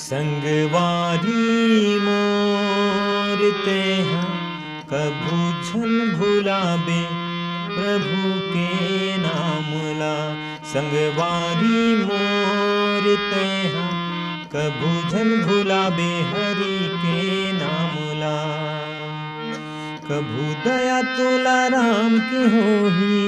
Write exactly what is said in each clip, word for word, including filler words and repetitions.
संगवारी मोर तेहा कभू झन भुलाबे प्रभु के नाम ला। संगवारी मोर तेहा कभू झन भुलाबे हरि के नाम ला। कभू दया तोला राम के होही,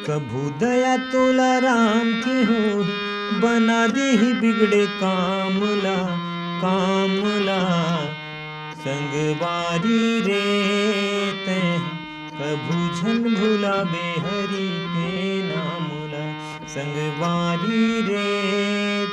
कभू दया तोला राम के होही, बना देही बिगड़े काम ला, काम ला। संगवारी रे तेहा कभू झन भुलाबे हरि के नाम ला। संगवारी रे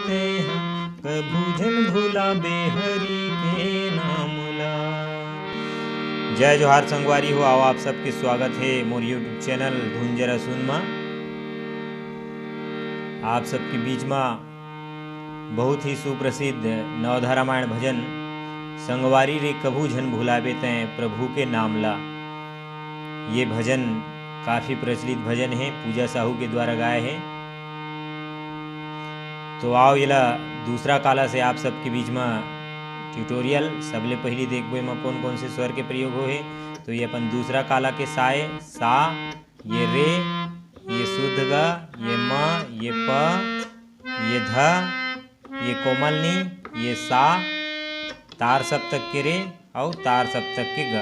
तेहा कभू झन भुलाबे हरि के नाम ला। जय जोहार संगवारी हो, आओ आप सबके स्वागत हे मोर YouTube चैनल धुन जरा सुन मा। आप सबके बीच मा बहुत ही सुप्रसिद्ध नवधा रामायण भजन संगवारी रे कभू झन भुलाबे तैं प्रभु के नाम ला। ये भजन काफी प्रचलित भजन हे, पूजा साहू के द्वारा गाए हे। तो आओ एला दूसरा काला से आप सबके बीच मा ट्यूटोरियल। सबले पहिली देखबो एमा कोन कोन से स्वर के प्रयोग होहे। तो ये अपन दूसरा काला के सा ए, सा, ये रे, ये शुद्ध ग, ये म, ये प, ये ध, ये कोमल नी, ये सा, तार सप्तक के रे अउ तार सप्तक के ग।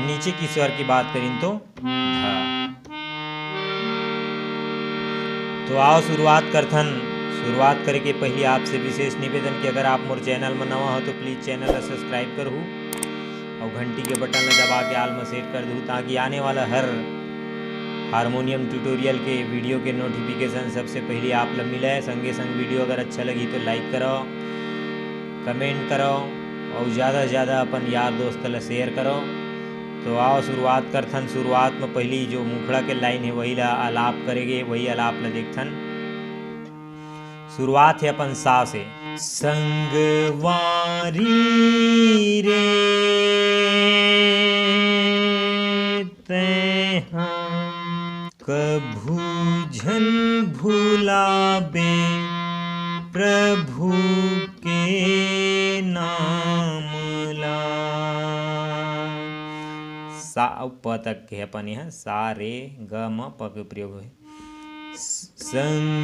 नीचे की स्वर की बात करिन तो ध। तो आओ शुरुआत करथन। शुरुआत करे के पहिली आपसे विशेष निवेदन कि अगर आप मोर चैनल में नवा हो तो प्लीज चैनल ला सब्सक्राइब करहू अउ घंटी के बटन ला दबा के आल में सेट कर दहू, ताकि आने वाला हर हारमोनियम ट्यूटोरियल के वीडियो के नोटिफिकेशन सबसे पहिली आप ला मिले। संगे संग वीडियो अगर अच्छा लगी तो लाइक करो, कमेंट करो अउ ज़्यादा से ज़्यादा अपन यार दोस्त ला शेयर करो। तो आओ शुरुआत करथन। शुरुआत में पहिली जो मुखड़ा के लाइन हे वही ला अलाप करे गे, वही अलाप ला देखथन। शुरुआत हे अपन सा से। संगवारी रे तेहा कभू झन भुलाबे प्रभु के नाम ला। सा अउ प तक के अपन यह सा रे ग म प के प्रयोग होय। संगवारी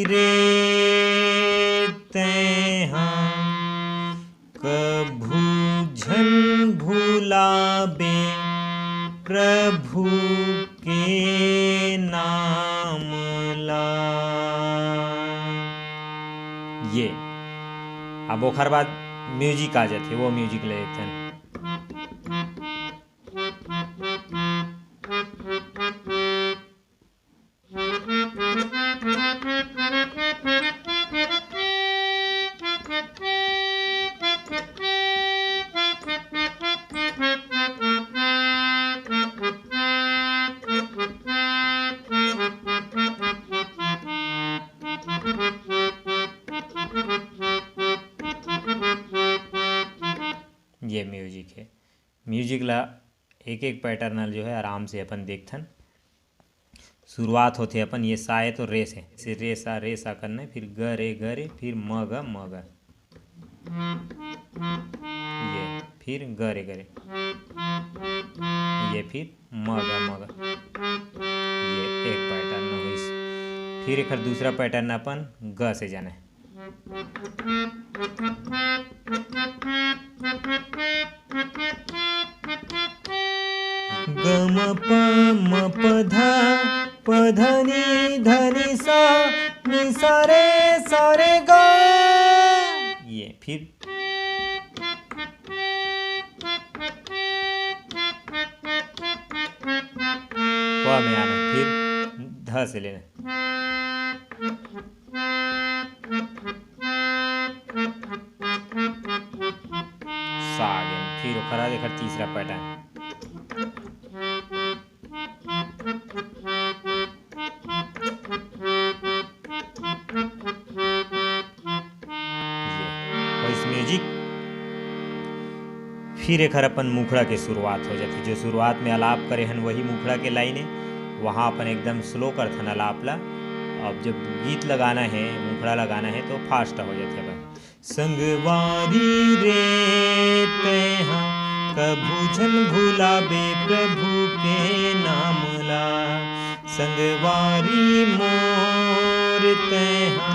रे तेहा कभू झन भुलाबे प्रभु के नाम ला। ये अब ओखर बाद म्यूजिक आ जाथे, वो म्यूजिक ले लेथन। ये म्यूजिक है। म्यूजिक ला एक एक पैटर्न जो है आराम से अपन देखथन। शुरुआत होथे अपन ये सा है तो रे से, से रे सा, रे सा करना है, फिर ग रे, ग रे, फिर म ग, म ग, ये फिर ग रे, ग रे, ये फिर म ग, म ग। ये एक पैटर्न होइस। फिर एक दूसरा पैटर्न अपन ग से जाना है। ग म प म प ध, प ध नि ध नि सा, नि सा रे सा रे ग। ये फिर प में आना, फिर ध से लेना। सा आ गया। फिर ओखर बाद एकर तीसरा पैटर्न। ये वॉइस म्यूजिक। फिर एकर अपन मुखड़ा के शुरुआत हो जाती, जो शुरुआत में आलाप करे हन वही मुखड़ा के लाइन है। वहाँ अपन एकदम स्लो करथन अलाप ला। अब जब गीत लगाना है, मुखड़ा लगाना है, तो फास्ट हो जाथे अपन। संगवारी रे तैहा कभू झन भुलाबे प्रभु के नाम ला। संगवारी मोर तैहा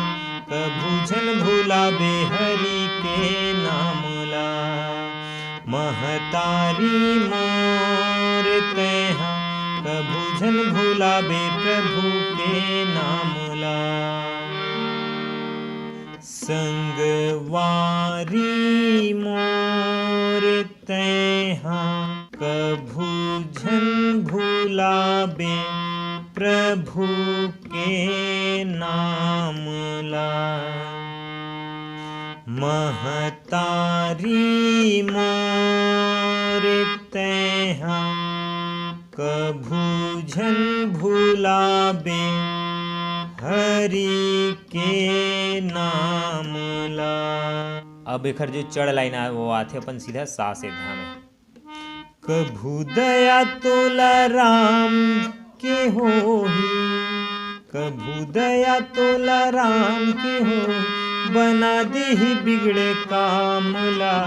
कभू झन भुलाबे हरि के नाम ला। महतारी मोर तैहा कभू झन भुलाबे प्रभु के नाम ला। संगवारी मोर तैहा कभू झन भुलाबे प्रभु के नाम ला। महतारी मोर तैहा कभू झन भुलाबे हरि के नाम ला। अब एखर जो चढ़ लाइन आ, वो आथे अपन सीधा सा से धा में। कभू दया तोला राम के होही, कभू दया तोला राम के होही, बना देही बिगड़े काम ला,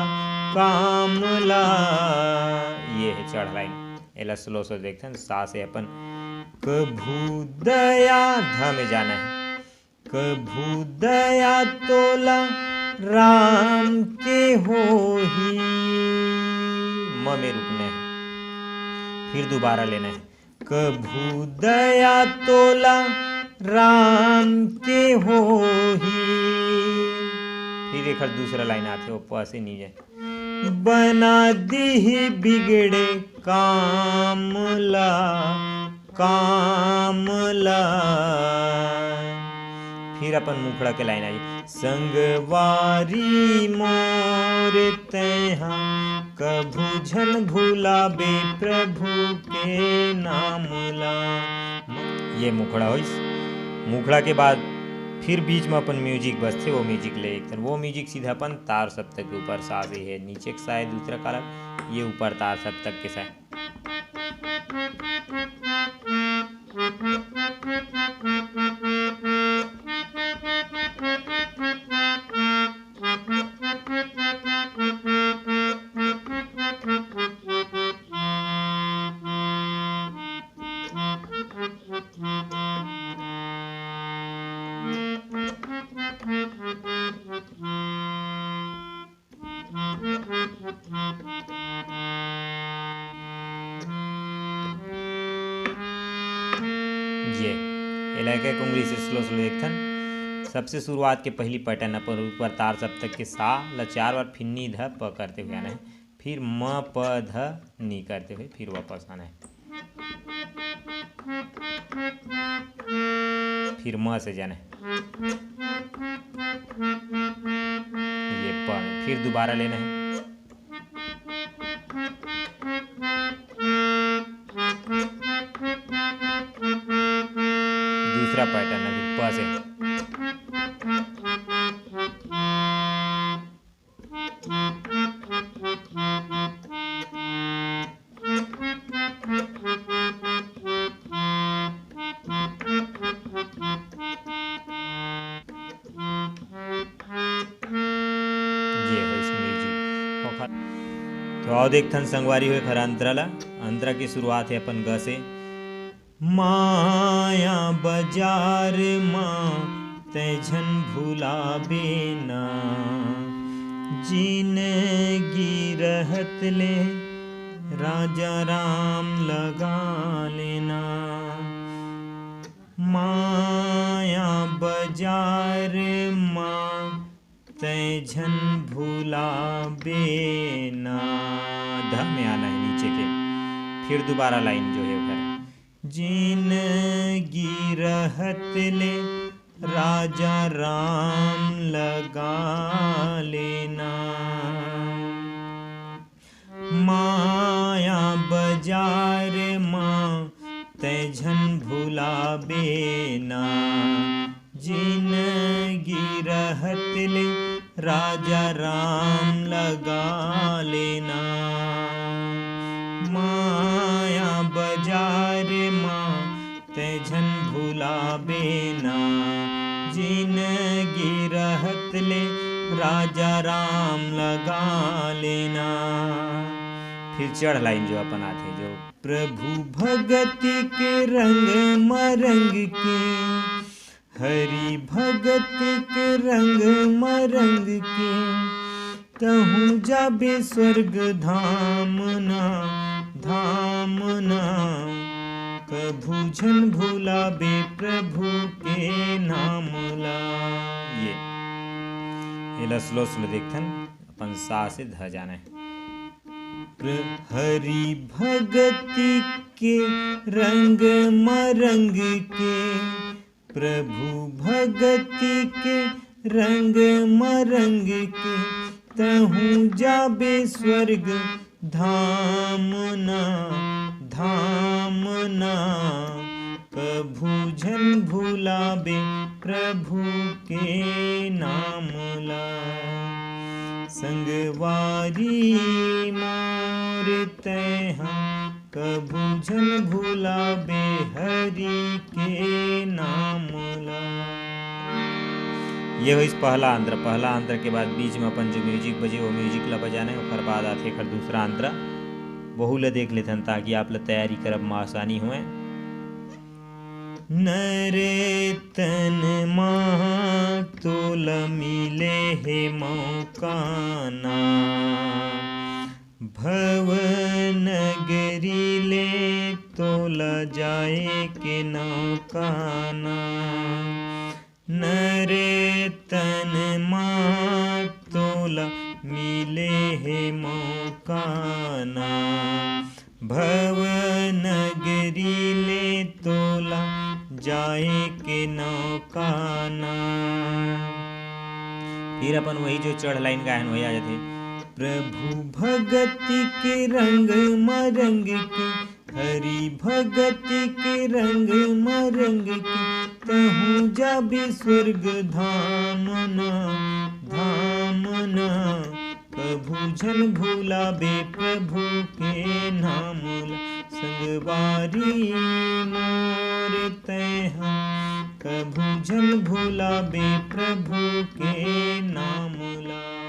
काम ला। ये है चढ़ लाइन। एला स्लो से देखथन, सा से अपन कभू दया धा में जाना है। कभू दया तोला राम के होही, म में रुकना है, फिर दोबारा लेना है। कभू दया तोला राम के होही। फिर एखर दूसरा लाइन आथे, वो प से नी जाए। बना दीही बिगड़े काम ला, काम ला। फिर अपन मुखड़ा के लाइन आई। संगवारी मोर तैहा कभू झन भुलाबे प्रभु के नाम ला। ये मुखड़ा होइस। मुखड़ा के बाद फिर बीच में अपन म्यूजिक बजथे, वो म्यूजिक ले एक वो म्यूजिक सीधा अपन तार सप्तक के ऊपर, सा से है नीचे के सा है दूसरा कालम, ये ऊपर तार सप्तक के सा है। ये, एला एक एक उंगली से स्लो स्लो देखथन। सबसे शुरुआत के पहली पैटर्न अपन ऊपर तार सप्तक के सा ला चार बार फिर नी ध प करते हुए आना है, फिर म प ध नी करते हुए फिर वापस आना है, फिर म से जाना है। ये प, फिर दोबारा लेना है। दूसरा पैटर्न अभी प से। ये होइस म्यूजिक। ओखर तो आओ देखथन संगवारी हो एखर अंतरा ला। अंतरा के शुरुआत है अपन ग से। माया बजार मा तै झन भुलाबे ना, जिनगी रहत ले राजा राम लगा लेना। माया बजार मा तै झन भुलाबे ना। ध में आना है नीचे के, फिर दोबारा लाइन जो है ओकर। जिनगी रहत ले राजा राम लगा लेना। माया बजार मा तै झन भुलाबे ना, जिनगी रहत ले राजा राम लगा लेना। माया बजार मा जा राम लगा लेना। फिर चढ़ लाइन जो अपन आथे, जो प्रभु भगति के रंग म रंग के, हरि भगति के रंग म रंग के, तहूँ जाबे स्वर्ग धाम ना, धाम ना, कभू झन भुलाबे प्रभु के नाम ला। ये एला स्लो स्लो देखथन, अपन सा से ध जाने। प्र-, हरि भगति के रंग म रंग के, प्रभु भगति के रंग म रंग के, तहूँ जाबे स्वर्ग धाम ना, धाम ना, कभू झन भुलाबे प्रभु के नाम ला। संगवारी मोर तैहा, कभू झन भुलाबे हरि के नाम ला। ये होइस पहला अंतरा। पहला अंतरा के बाद बीच में अपन जो म्यूजिक बजे, वो म्यूजिक ला बजाना हे। ओकर बाद आथे एकर दूसरा अंतरा, वहू ला देख लेथन, ताकि आप ला तैयारी करब में आसानी होए। नरे तन मा तोला मिले हे मौका ना, भव नगरी ले तोला जाए के नौका ना। नरे तन मा तोला मिले हे मौका ना, भव नगरी ले तोला जाए के नौका ना। फिर अपन वही जो चढ़ लाइन गायन वही आ जाथे। प्रभु भगति के रंग म रंग के, हरि भगति के रंग म रंग के, तहूँ जाबे स्वर्ग धाम ना, धाम ना, कभू झन भुलाबे प्रभु के नाम ला। संगवारी मोर तैहा, कभू झन भुलाबे प्रभु के नाम ला।